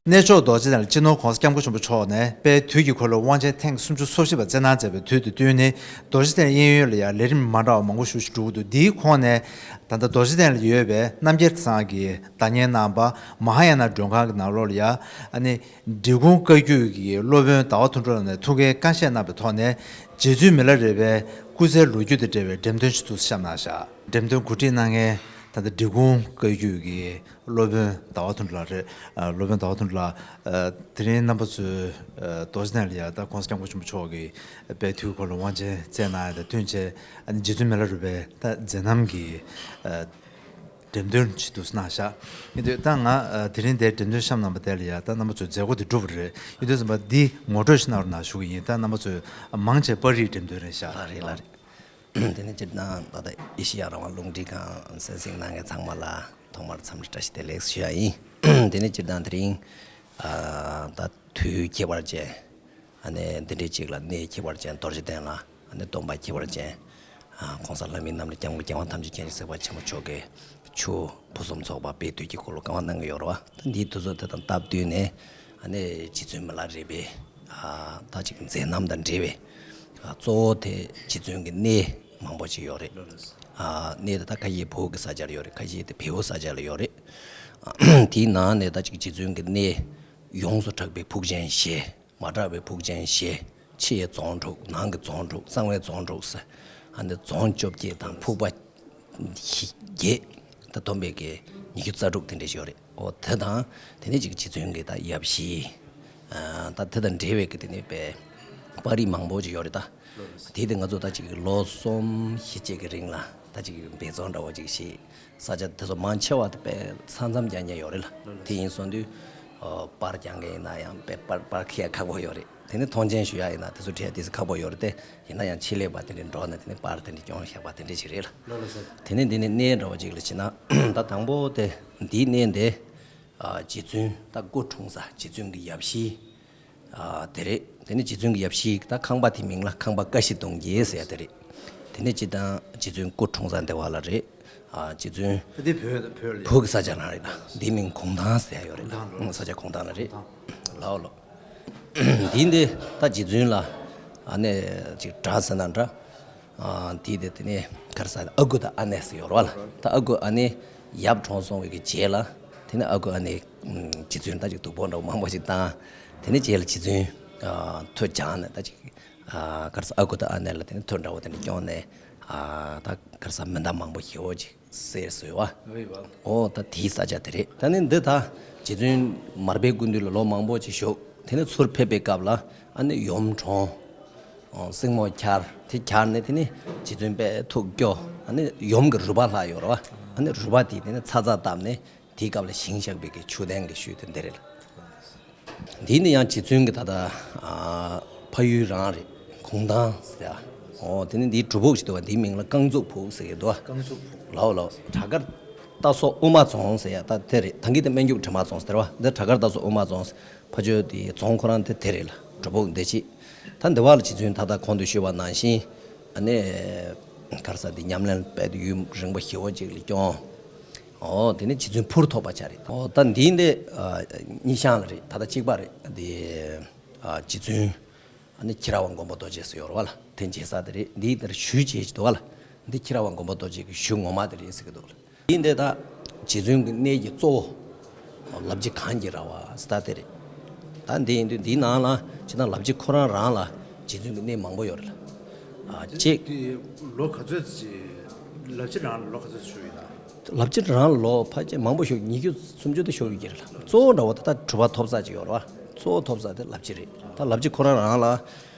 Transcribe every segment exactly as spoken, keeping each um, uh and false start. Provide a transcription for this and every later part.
གནས་མཆོག་རྡོ་རྗེ་གདན་ལ་སྤྱི་ནོར་༸གོང་ས་༸སྐྱབས་མགོན་ཆེན་པོ་མཆོག་ནས་དཔལ་དུས་ཀྱི་འཁོར་ལོའི་དབང་ཆེན་ཐེངས་སུམ་ཅུ་སོ་བཞི་པ་བསྩལ་གནང་མཛད་པའི་དུས་དང་བསྟུན་ནས་རྡོ་རྗེ་གདན་གཡས་གཡོན་ལ་ཡང་ལས་རིམ་མ་འདྲ་བ་མང་པོ་ཞིག་འགྲོ་གི་འདུག་འདིའི་ཁོངས་ནས་ད་ལྟ་རྡོ་རྗེ་གདན་ལ་ཡོད་པའི་རྣམ་རྒྱལ་ཚང་གི་བདག་གཉེར་གནང་པ་མ་ཧཱ་ཡ་ན་མགྲོན་ཁང་གི་ནང་ལོགས་ལ་ཡང་ཨ་ནི་འབྲི་གུང་བཀའ་བརྒྱུད་ཀྱི་སློབ་དཔོན་ཟླ་བ་དོན་གྲུབ་ལགས་ནས་ཐུགས་འགན་བཀའ་བཞེས་གནང་པའི་ཐོག་ནས་རྗེ་བཙུན་མི་ལ་རས་པའི་སྐུ་ཚེའི་ལོ་རྒྱུས་དང་འབྲེལ་བའི་འགྲེམས་སྟོན་ཞིག་ཏུ་བཤམས་གནང་བཞག་འགྲེམས་སྟོན་གོ་སྒྲིག་གནང་མཁན་ད་ལྟ་འབྲི་གུང་བཀའ་བརྒྱུད་ཀྱི་སློབ་དཔོན་ཟླ་བ་དོན་གྲུབ་ལགས་རེད། ཨ། སློབ་དཔོན་ཟླ་བ་དོན་གྲུབ་ལགས། ཨ། དེ་རིང་རྣམ་པ་ཚོས་ཨ་རྡོ་རྗེ་གདན་ལ་ཡ་ད་༸གོང་ས་༸སྐྱབས་མགོན་ཆེན་པོ་མཆོག་གིས་དཔལ་དུས་འཁོར་ལོ་དབང་ཆེན་བསྩལ་གནང་ཡ་དང་བསྟུན་བྱས་ཨ་ནི་རྗེ་བཙུན་མི་ལ་རས་པའི་ད་མཛད་རྣམ་གྱི་ཨ་འགྲེམས་སྟོན་ཞིག་ཏུ་གནང་བཞག་ཡིན་དུས་ད་ང་ཨ་དེ་རིང་འདིར་འགྲེམས་སྟོན་བཤམས་གནང་པ་དེ་ལ་ཡ་ད་རྣམ་པ་ཚོས་མཛད་སྒོ་དེ་གྲུབ་པ་རེད། ཡིན་དུས་ཙམ་པ་འདི་ངོ་སྤྲོད་ཞིག་གནང་རོགས་གནང་ཞུ་གི་ཡིན། ད་རྣམ་པ་ཚོས་མང་ཆེ་པར་རིས་འགྲེམས་སྟོན་རེད་བཞག་ལགས་རེད། ལགས་རེད། དེ་ནས་སྤྱིར་བཏང་ད་ལྟ་ཨེ་ཤེ་ཡ་རང་དབང་རླུང་འཕྲིན་ཁང་གསན་གཟིགས་གནང་མཁན་ཚང་མ་ལ་ཐོག་མར་འཚམས་འདྲི་བཀྲ་ཤིས་བདེ་ལེགས་ཞུ་ཡ་ཡིན། དེ་ནས་སྤྱིར་བཏང་དེ་རིང་ཨ་ད་དུས་ཁྱད་པར་ཅན་ཨ་ནི་འདི་འདྲའི་ཅིག་ལ་གནས་ཁྱད་པར་ཅན་རྡོ་རྗེ་གདན་ལ་ཨ་ནི་སྟོན་པ་ཁྱད་པར་ཅན་ཨ་༸གོང་ས་ལྷ་མིའི་རྣམ་འདྲེན་༸སྐྱབས་མགོན་རྒྱལ་དབང་ཐམས་ཅད་མཁྱེན་ཅིང་གཟིགས་པ་ཆེན་པོ་མཆོག་གི་ཆུ་ཕུན་སུམ་ཚོགས་པ་དཔལ་དུས་ཀྱི་འཁོར་ལོ་བསྐང་བ་གནང་གི་ཡོད་རེད་བ། ད་འདིའི་དུས་ཚོད་དེ་དང་སྟབས་བསྟུན་ནས་ཨ་ནི་རྗེ་བཙུན་མི་ལ་རས་པའི་ཨ་ད་ཅིག་མཛད་རྣམ་དང་འབྲེལ་བའི་ཨ་གཙོ་བོ་དེ་རྗེ་བཙུན་གྱི་གནས་མང་པོ་ཅིག་ཡོད་རེད། ཨ་གནས་དེ་ད་ཁ་ཤས་བོད་ཀྱི་ས་ཆ་ལ་ཡོད་རེད། ཁ་ཤས་དེ་བལ་པོའི་ས་ཆ་ལ་ཡོད་རེད། དེའི་ནང་ནས་ད་ཅིག་རྗེ་བཙུན་གྱི་གནས་ཡོངས་སུ་གྲགས་པའི་ཕུག་ཆེན་བཞི། མ་གྲགས་པའི་ཕུག་ཆེན་བཞི། ཕྱི་ཡི་རྫོང་དྲུག་ནང་གི་རྫོང་དྲུག་གསང་བའི་རྫོང་དྲུག་ཟེར། ཨ་ནི་རྫོང་བཅོ་བརྒྱད་དང་ཕུག་པ་བརྒྱད་ད་བསྡོམས་པའི་གི་ཉི་ཤུ་རྩ་དྲུག་དེ་འདྲ་ཞིག་ཡོད་རེད། ཨོ་དེ་དང་དེ་ནས་ཅིག་རྗེ་བཙུན་གྱི་ད་ཡབ་གཞིས། ཨ་ད་དེ་དང་འབྲེལ་བའི་གི་དེ་ནས་པའི་པར་རིས་མང་པོ་ཅིག་ཡོད་རེད་ད། དེ་དེ་ང་ཚོ་ད་ཅིག་ལོ་གསུམ་བཞི་ཅིག་གི་རིང་ལ་ད་ཅིག་འབད་བརྩོན་འདྲ་བོ་ཅིག་བྱས། ས་ཆ་དེ་ཚོ་མང་ཆེ་བ་དེ་དཔེ་ས་མཚམས་རྐྱང་རྐྱང་ཡོད་རེད་ལ། དེ་ཡིན་སོང་དུས་ཨོ་པར་རྐྱང་གི་ཡིན་ན་ཡང་དཔེ་པར་པར་འཁྱེར་ཡ་ཁག་པོ་ཡོད་རེད། དེ་ནས་མཐོང་མཆན་ཞུ་ཡ་ཡིན་ན་དེ་ཚོ་འཁྱེར་ཡ་ཏོག་ཙམ་ཁག་པོ་ཡོད་རེད་དེ། ཡིན་ན་ཡང་ཆེད་ལས་པ་དེ་འདྲ་འགྲོ་ན་དེ་ནས་པར་དེ་འདྲ་སྐྱོན་བཞག་པ་དེ་འདྲ་ཞིག་རེད་ལ། དེ་ནས་འདི་ནས་གནས་འདྲ་བོ་ཅིག་ལ་ཕྱིན་ན་ད་དང་པོ་དེ་འདིའི་གནས་འདི་ཨ་རྗེ་བཙུན་ད་སྐུ་འཁྲུངས་ས་རྗེ་བཙུན་གྱི་ཡབ་གཞིས། ཨ་དེ་རེད། དེ་ནས་རྗེ་བཙུན་གྱི་ཡབ་གཞིས་ད་ཁང་པ་དེ་མིང་ལ་ཁང་པ་ཀ་བཞི་གདུང་བརྒྱད་ཟེར་ཡ་དེ་རེད། དེ་ནས་སྤྱིར་བཏང་རྗེ་བཙུན་སྐུ་འཁྲུངས་ས་འདི་བ་ལ་རེད། ཨ་རྗེ་བཙུན་ད་འདི་བོད་བོད་ལ་བོད་ཀྱི་ས་ཆ་ནང་རེད་ད། འདི་མིང་གུང་ཐང་ཟེར་ཡ་ཡོད་རེད་ད། གུང་ཐང་ལ། ཨང་ས་ཆ་གུང་ཐང་ལ་རེད། གུང་ཐང་ལ། ལའོ་ལོ། འདི་འདི་ད་རྗེ་བཙུན་ལ་ཨ་ནི་ཅིག་གྲྭ་ཟེར་ན་འདྲ། ཨ་དེ་དེ་དེ་ནས་ག་རེ་ཟེར་ཨ་ཁུ་དང་ཨ་ནེ་ཟེར་ཡོད་རེད་བ་ལ། ད་ཨ་ཁུ་ཨ་ནེ་ཡབ་གྲོངས་སོང་བའི་གི་རྗེས་ལ་དེ་ནས་ཨ་ཁུ་ཨ་ནེ་རྗེ་བཙུན་ད་ཅིག་སྡུག་པོ་འདྲ་བོ་མང་པོ་ཞིག་བཏང་། དེ་ནས་རྗེས་ལ་རྗེ་བཙུན་ཨ་ཐུགས་སྦྱངས་ནས་ད་ཅིག་ཨ་ག་རེ་ཟེར་ཨ་ཁུ་དང་ཨ་ནེ་ལ་དེ་ནས་ཐུགས་འདྲ་བོ་དེ་འདྲ་སྐྱོང་ནས་ཨ་ད་ག་རེ་ཟེར་མི་འདང་མང་པོ་ཞེ་བོ་ཅིག་སེལ་སོང་བ། ཨོ་ད་དེའི་ས་ཆ་དེ་རེད། ད་ནི་འདི་ད་རྗེ་བཙུན་མར་པའི་སྐུ་མདུན་ལ་ལོ་མང་པོ་ཅིག་བཞུགས། དེ་ནས་ཚུར་ཕེབས་པའི་སྐབས་ལ་ཨ་ནི་ཡུམ་གྲོངས། ཨོ་སྲིང་མོ་འཁྱར། དེ་འཁྱར་ནས་དེ་ནི་རྗེ་བཙུན་དཔེ་ཐུགས་སྐྱོ། ཨ་ནི་ཡུམ་གྱི་རུས་པ་ལྷག་ཡོད་རེད་བ། ཨ་ནི་རུས་པ་དེ་དེ་ནི་ཚ་ཚ་བཏབ་ནས་དེའི་སྐབས་ལ་བཞེངས་བཞག་པའི་གི་མཆོད་རྟེན་གྱི་ཤུལ་དེ་འདི་རེད་ལ། འདི་ནི་ཡང་རྗེ་བཙུན་གྱི་ད་ལྟ་ཨ་ཕ་ཡུལ་རང་རེད། གུང་ཐང་ཟེར་ཡ། ཨོ་དེ་ནི་འདིའི་སྒྲུབ་ཕུག་ཅིག་འདུག་བ། འདིའི་མིང་ལ་རྐང་བཙུགས་ཕུག་ཟེར་གྱི་འདུག་བ། རྐང་བཙུགས་ཕུག་ལའོ་ལའོ། བྲག་དཀར་རྟ་སོགས་དབུ་མ་རྫོང་ཟེར་ཡ་ད་དེ་རེད། ད་གིན་དེ་སྨན་སྐྱབས་དྲི་མ་རྫོང་ཟེར་བ། འདི་བྲག་དཀར་རྟ་སོགས་དབུ་མ་རྫོང་ཕ་ཆོས་དེ་རྫོང་ཁོ་རང་དེ་དེ་རེད་ལ། སྒྲུབ་ཕུག་འདི་ཅིག་ད་འདི་བ་ལ་རྗེ་བཙུན་ད་ལྟ་གོང་དུ་ཞུས་པ་ནང་བཞིན་ཨ་ནི་ག་རེ་ཟེར་འདི་ཉམས་ལེན་དཔེ་དེ་ཡུན་རིང་པོ་ཞེ་བོ་ཅིག་ལ་སྐྱོང་། ཨོ་དེ་ནི་རྗེ་བཙུན་ཕུར་ཐོགས་པ་ཆ་རེད། ཨོ་ད་འདི་འདི་ཨ་གཉིས་ཤང་ལ་རེད། ད་ལྟ་གཅིག་པ་རེད། འདི་ཨ་རྗེ་བཙུན་ཨ་ནི་ཁྱི་ར་བ་མགོན་པོ་རྡོ་རྗེ་ཟེར་ཡོད་རེད་བ་ལ། དེ་མཇལ་ས་དེ་རེད། འདི་དེར་ཞུ་བྱེད་ཀྱི་འདུག་བ་ལ། འདི་ཁྱི་ར་བ་མགོན་པོ་རྡོ་རྗེ་གི་ཞུ་ངོ་མ་དེ་རེད་ཟེར་གི་འདུག་བ་ལ། འདི་འདི་ད་རྗེ་བཙུན་གྱི་གནས་ཀྱི་གཙོ་བོ་ལབ་རྗེ་གངས་ཀྱི་ར་བ་ཟེར་ད་དེ་རེད། ད་འདི་ཡིན་དུས་འདིའི་ནང་ལ་ཅི་ད་ལབ་རྗེ་ཁོ་རང་རང་ལ་རྗེ་བཙུན་གྱི་གནས་མང་པོ་ཡོད་རེད་ལ། ཨ་གཅིག་དེ་ལོ་ག་ཚོད་ཅིག་ལབ་རྗེ་རང་ལ་ལོ་ག་ཚོད་བཞུགས་ཡོད་ན། ལབ་རྗེ་རང་ལ་ལོ་ཕལ་ཆེར་མང་པོ་ཞིག་ཉི་ཤུ་སུམ་ཅུ་དེ་ཞིག་ཡོད་ཀྱི་རེད་ལ། གཙོ་བོ་འདྲ་བོ་ད་ལྟ་གྲུབ་པ་ཐོབ་ས་ཅིག་ཡོད་རེད་བ། གཙོ་བོ་ཐོབ་ས་དེ་ལབ་རྗེ་རེད། ད་ལབ་རྗེ་ཁོ་རང་རང་ལ་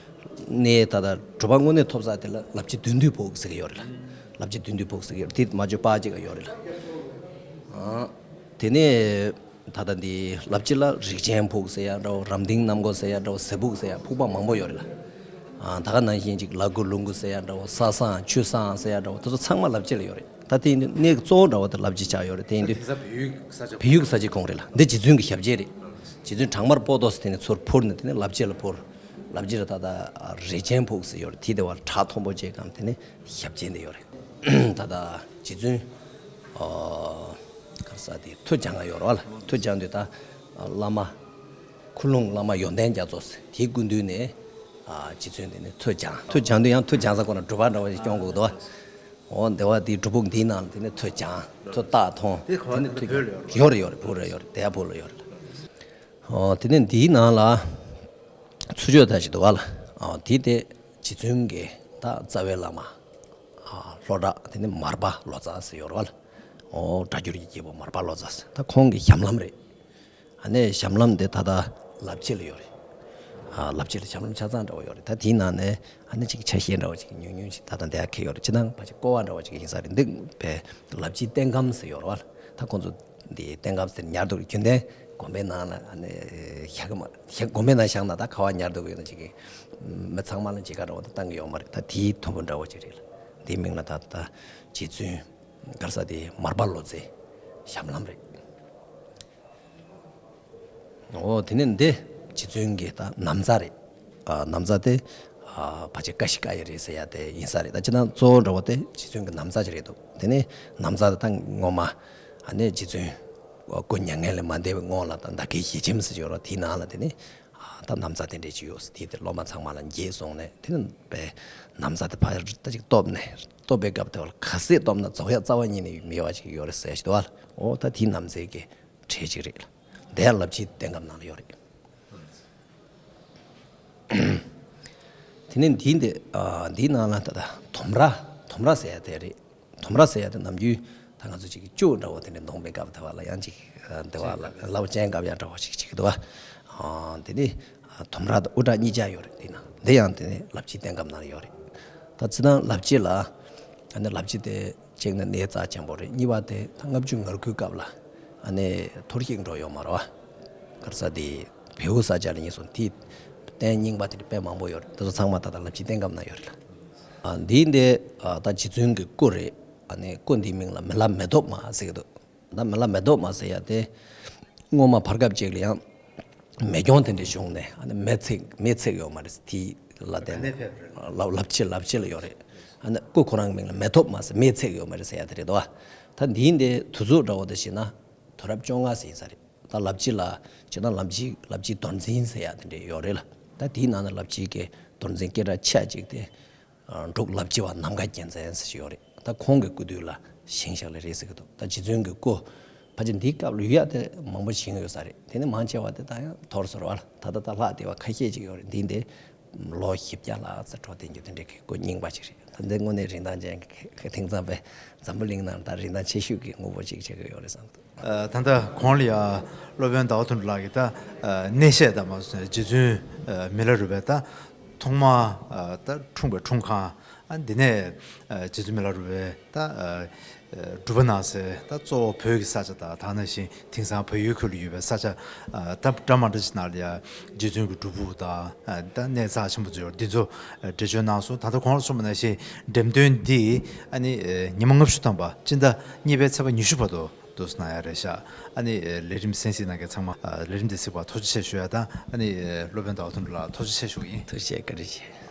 གནས་ད་ལྟ་གྲུབ་པ་དངོས་གནས་ཐོབ་ས་དེ་ལ་ལབ་རྗེ་བདུད་འདུལ་ཕུག་ཟེར་གྱི་ཡོད་རེད་ལ། ལབ་རྗེ་བདུད་འདུལ་ཕུག་ཟེར་གྱི་ཡོད་རེད། དེ་མ་བརྗོད་པ་ཅིག་ཡོད་རེད་ལ། ཨ་དེ་ནས་ད་ལྟ་འདི་ལབ་རྗེ་ལ་རིགས་ཆེན་ཕུག་ཟེར་ཡ་འདྲ་བོ། རམ་སྡིང་གནམ་སྒོ་ཟེར་ཡ་འདྲ་བོ། ཟེ་ཕུག་ཟེར་ཡ་ཕུག་པ་མང་པོ་ཡོད་རེད་ལ། ཨ་ད་ག་ནང་བཞིན་ཅིག་ལ་དགུ་ལུང་དགུ་ཟེར་ཡ་འདྲ་བོ། ས་བཟང་ཆུ་བཟང་ཟེར་ཡ་འདྲ་བོ། དེ་ཚོ་ཚང་མ་ལབ་རྗེ་ལ་ཡོད་རེད། ད་དེ་ཡིན་དུས་གནས་གཙོ་བོ་འདྲ་བོ་དེ་ལབ་རྗེ་ཆགས་ཡོད་རེད། དེ་ཡིན་དུས་དེང་སང་བལ་ཡུལ་ས་ཆ། བལ་ཡུལ་གྱི་ས་ཆའི་ཁོངས་རེད་ལ། འདི་རྗེ་བཙུན་གྱི་ཞབས་རྗེས་རེད། རྗེ་བཙུན་བྲག་དམར་པོ་ཏོ་ཟེར་དེ་ནས་ཚུར་འཕུར་ནས་དེ་ནས་ལབ་རྗེ་ལ་འཕུར། ལབ་རྗེ་ལ་ད་ལྟ་རིགས་ཆེན་ཕུག་ཟེར་ཡོད་རེད། དེ་དེ་བར་བྲག་མཐོན་པོ་ཅིག་གམ་དེ་ནས་ཞབས་རྗེས་འདི་ཡོད་རེད། ད་ལྟ་རྗེ་བཙུན་ཨ་ག་རེ་ཟེར་དེ་ཐུགས་སྦྱང་ག་ཡོད་རེད་བ་ལ། ཐུགས་སྦྱང་དུས་ད་བླ་མ་ ཁུ་ལུང་བླ་མ་ཡོན་ཏན་རྒྱ་མཚོ་ཟེར་དེའི་སྐུ་མདུན་ནས་ཨ་རྗེ་བཙུན་དེ་ནས་ཐོས་སྦྱང་། ཐོས་སྦྱང་དུས་ཡང་ཐོས་སྦྱང་ས་ཁོ་ན་སྒྲུབ་པ་འདྲ་བ་ཞིག་སྐྱོང་དགོས་འདུག་བ། འོ་དེ་བ་དེའི་སྒྲུབ་ཕུག་འདིའི་ནང་ལ་དེ་ནས་ཐོས་སྦྱང་ཐོས་རྟགས་མཐོང་། དེ་ག་བ་དེ་ནས་ཐོས་ཡོད་རེད་ཡོད་རེད། བོད་རེད་ཡོད་རེད། དེ་ཡ་བོད་ལ་ཡོད་རེད། འོ་དེ་ནས་འདིའི་ནང་ལ་ཚུར་ཕྱོགས་ད་ཞིག་འདུག་བ་ལ། འོ་དེ་དེ་རྗེ་བཙུན་གྱི་ད་རྩ་བའི་བླ་མ་ཨ་ལྷོ་བྲག་དེ་ནས་མར་པ་ལོ་ཙཱ་ཟེར་ཡོད་རེད་བ་ལ། འོ་སྒྲ་སྒྱུར་གྱི་རྒྱལ་པོ་མར་པ་ལོ་ཙཱ་ཟེར་ད་ཁོང་གི་ཞབས་ལྷམ་རེད། ཨ་ནི་ཞབས་ལྷམ་དེ་ད་ལྟ་ལབ་ཕྱི་ལ་ཡོད་རེད། ཨ་ལབ་ཕྱི་ལ་ཞབས་ལྷམ་ཆ་ཚང་འདྲ་བོ་ཡོད་རེད། ད་དེའི་ནང་ནས་ཨ་ནི་ཅིག་ཆ་ཤས་འདྲ་བོ་ཅིག་ཉུང་ཉུང་ཅིག་ད་ལྟ་འདི་ཡར་འཁྱེར་ཡོད་རེད། ཅི་ནང་ཕལ་ཆེར་ཀོ་བ་འདྲ་བོ་ཅིག་ཡིན་ས་རེད། འདི་བས་ལབ་ཕྱིའི་རྟེན་སྒམ་ཟེར་ཡོད་རེད་བ། ད་ཁོང་ཚོ་འདི་རྟེན་སྒམ་ཟེར་ཉར་འདུག་རྒྱུན་ལྡན་དགོན་པའི་ནང་ལ་ཨ་ནི་བཞག་གི་མ་བཞག་དགོན་པའི་ནང་བཞག་ན་ད་ག་བ་ཉར་འདུག་ཡོད་ན་ཅིག་གི་མི་ཚང་མ་ལ་མཇལ་ཁ་འདྲ་བོ་ད་བཏང་གི་ཡོད་མ་རེད། ད་དེའི་ཐུམ་བུ་འདྲ་བོ་ཅིག་རེད་ལ། འདིའི་མིང་ལ་ད་ད་རྗེ་བཙུན་ག་རེ་ཟེར་དེ་མར་པ་ལོ་ཙཱའི་ཞབས་ལྷམ་རེད། འོ་དེ་ནས་འདི་རྗེ་བཙུན་གྱི་ད་ན་བཟའ་རེད། ཨ་ན་བཟའ་དེ་ཨ་ཕལ་ཆེར་ཀ་ཤི་ཀ་ཡི་རེད་ཟེར་ཡ་དེ་ཡིན་ས་རེད། ད་ཅི་ན་གཙོ་བོ་འདྲ་བོ་དེ་རྗེ་བཙུན་གྱི་ན་བཟའ་ཅིག་རེད་འདུག་དེ་ནས་ན་བཟའ་དེ་ད་སྔོན་མ་ཨ་ནི་རྗེ་བཙུན་སྐུ་མྱ་ངན་ལས་མ་འདས་པའི་སྔོན་ལ་ད་ད་གའི་ཞལ་ཆེམས་ཟེར་ཡོད་རེད། དེའི་ནང་ལ་དེ་ནས་ཨ་ད་ན་བཟའ་དེ་འདྲས་ཅིག་ཡོད་ཟེར། དེ་དེ་སློབ་མ་ཚང་མ་ལ་འགྱེད་སོང་ནས་དེ་ནས་པའི་ན་བཟའ་དེ་ཕར་ད་ཅིག་གཏོབ་ནས་གཏོབ་པའི་སྐབས་དེ་བ་ལ་ག་ཚད་གཏོབ་ན་རྫོགས་ཡ་རྩ་བ་ཉིད་ནས་མེད་པ་ཅིག་ཡོད་རེད་ཟེར་ཞིག་འདུག་བ་ལ། འོ་ད་དེའི་ན་བཟའི་གི་གྲས་གཅིག་རེད། དེ་ཡང་ལབ་ཕྱིའི་རྟེན་སྒམ་ནང་ལ་ཡོད་རེད། དེ་ནས་འདིའི་འདི་ཨ་འདིའི་ནང་ལ་ད་ལྟ་དོམ་ར། དོམ་ར་ཟེར་ཡ་དེ་རེད། དོམ་ར་ཟེར་ཡ་དེ་ནམ་རྒྱུན་ད་ང་ཚོ་ཅིག་ཅུ་འདྲ་བོ་དེ་འདྲ་འདོང་པའི་སྐབས་དེ་བ་ལ་ཡང་ཅིག་ཨ་འདི་བ་ལ་ལབ་ཅན་སྐབས་ཡང་འདྲ་བོ་ཅིག་ཅིག་འདུག་བ། ཨ་དེ་ནི་ཨ་དོམ་ར་དང་དབུ་སྐྲ་གཉིས་ཆ་ཡོད་རེད། དེ་ན་འདི་ཡང་དེ་ནི་ལབ་ཕྱིའི་རྟེན་སྒམ་ནང་ལ་ཡོད་རེད། ད་ཅི་ན་ལབ་ཕྱི་ལ་ཨ་ནི་ལབ་ཕྱི་དེ་གཅིག་ནི་གནས་རྩ་ཆེན་པོ་རེད། གཉིས་པ་དེ་ད་ལྔ་བཅུ་ང་དགུའི་སྐབས་ལ་ཨ་ནི་ཐོར་ཞིག་འགྲོ་ཡོད་མ་རེད་བ། ག་རེ་ཟེར་དེ་བེའུ་ས་ཆ་ལ་ཡིན་སོང་། དེ་རྟེན་རྙིང་པ་དེ་འདྲ་དཔེ་མང་པོ་ཡོད་རེད། དེ་ཚོ་ཚང་མ་ད་ལྟ་ལབ་ཕྱིའི་རྟེན་སྒམ་ན་ཡོད་རེད་ལ། ཨ་འདི་འདི་ཨ་ད་རྗེ་བཙུན་གྱི་སྐུ་རེད། ཨ་ནི་སྐུ་འདིའི་མིང་ལ་མི་ལ་མེ་ཏོག་མ་ཟེར་གྱི་འདུག་ད་མི་ལ་མེ་ཏོག་མ་ཟེར་ཡ་དེ་སྔོན་མ་བར་སྐབས་ཅིག་ལ་ཡང་མེ་སྐྱོན་དེ་འདྲ་བྱུང་ནས་ཨ་ནི་མེ་ཚིག་མེ་ཚིག་ཡོད་མ་རེད། དེ་ལ་བརྟེན་ནས་ལབ་ལབ་ཕྱི་ལབ་ཕྱི་ལ་ཡོད་རེད། ཨ་ནི་སྐུ་ཁོ་རང་མིང་ལ་མེ་ཏོག་མ་ཟེར་མེ་ཚིག་ཡོད་མ་རེད་ཟེར་ཡ་དེ་རེད་དོ། ད་འདིའི་འདི་དུས་ཚོད་འདྲ་བོ་དེ་བྱས་ན་དུས་རབས་བཅོ་ལྔ་ཟེར་ཡིན་ས་རེད། ད་ལབ་ཕྱི་ལ་བྱས་ན་ལབ་ཕྱི་ལབ་ཕྱིའི་རྡོར་འཛིན་ཟེར་ཡ་དེ་འདྲ་ཡོད་རེད་ལ། ད་དེའི་ནང་ན་ལབ་ཕྱིའི་གི་རྡོར་འཛིན་སྐད་གྲགས་ཆེ་ཅིག་དེ་འབྲུག་ལབ་ཕྱི་བ་ནམ་མཁའ་རྒྱལ་མཚན་ཟེར་ཞིག་ཡོད་རེད། ད་ཁོང་གི་སྐུ་དུས་ལ་བཞེངས་བཞག་ལེ་རེད་ཟེར་གི་འདུག་ད་རྗེ་བཙུན་གྱི་སྐུ་ཕལ་ཆེར་འདིའི་སྐབས་ལ་ཡོད་ཡ་དེ་མང་པོ་བཞེངས་ཡོད་ས་རེད། དེ་ནི་མང་ཆེ་བ་དེ་ད་ཡང་འཐོར་སོང་བ་ལ། ད་ལྟ་ད་ལྷག་བསྡད་པ་ཁ་ཤས་ཅིག་ཡོད་རེད། འདི་འདི་ལོ་བཞི་བརྒྱ་ལྷག་ཙམ་འགྲོ་བསྡད་རྒྱུ་དེ་འདྲའི་གི་སྐུ་རྙིང་པ་ཅིག་རེད། ད་འདི་དངོས་གནས་རིན་ཐང་ཅན་གྱི་དེང་སང་པའི་འཛམ་བུ་གླིང་ནང་ད་རིན་ཐང་ཆེ་ཤོས་ཀྱི་དངོས་པོ་ཅིག་ཆགས་ཀྱི་ཡོད་རེད་བསམ་འདུག་ཨ་ད་ལྟ་གོང་ལ་ཡ་སློབ་དཔོན་ཟླ་བ་དོན་གྲུབ་ལགས་ཀྱིས་ད་ཨ་གནས་བཤད་དང་མ་སོང་རྗེ་བཙུན་ཨ་མི་ལ་རས་པའི་ད་ཐོག་མ་ཨ་ད་འཁྲུངས་པའི་འཁྲུངས་ཁང་། ཨ་འདི་ནས་ཨ་རྗེ་བཙུན་མི་ལ་རས་པའི་ད་ཨ་སྒྲུབ་པ་གནང་སའི་ད་གཙོ་བོ་བོད་ཀྱི་ས་ཆ་དང་། ད་ནང་བཞིན་དེང་སང་བལ་ཡུལ་ཁུལ་ལ་ཡོད་པའི་ས་ཆ་ཨ་ད་འདྲ་མ་འདྲ་ཞིག་ནང་ལ་ཡ་རྗེ་བཙུན་གྱི་སྒྲུབ་ཕུག་དང་ཨ་ད་གནས་རྩ་ཆེན་པོ་ཚོ་ཡོད། འདི་ཚོ་ཨ་འགྲེལ་བརྗོད་གནང་སོང་། ད་ལྟ་གོང་ལ་གསུངས་པ་ནང་བཞིན་འགྲེམས་སྟོན་འདི་ཨ་ནི་ཨ་ཉི་མ་ལྔ་བཅུ་ཐམ་པ་སྤྱི་ཟླ་གཉིས་པའི་ཚེས་པ་ཉི་ཤུ་བར་དུ་འདུག་སེ་གནང་ཡ་རེད་ཤག་ཨ་ནི་ཨ་ལས་རིམ་གསན་གཟིགས་གནང་མཁན་ཚང་མ་ཨ་ལས་རིམ་འདི་གཟིགས་པར་ཐུགས་རྗེ་ཆེ་ཞུ་ཡ་དང་། ཨ་ནི་ཨ་སློབ་དཔོན་ཟླ་བ་དོན་གྲུབ་ལགས་ཐུགས་རྗེ་ཆེ་ཞུ་གི་ཡིན། ཐུགས་རྗེ་ཆེ། བཀའ་དྲིན་ཆེ།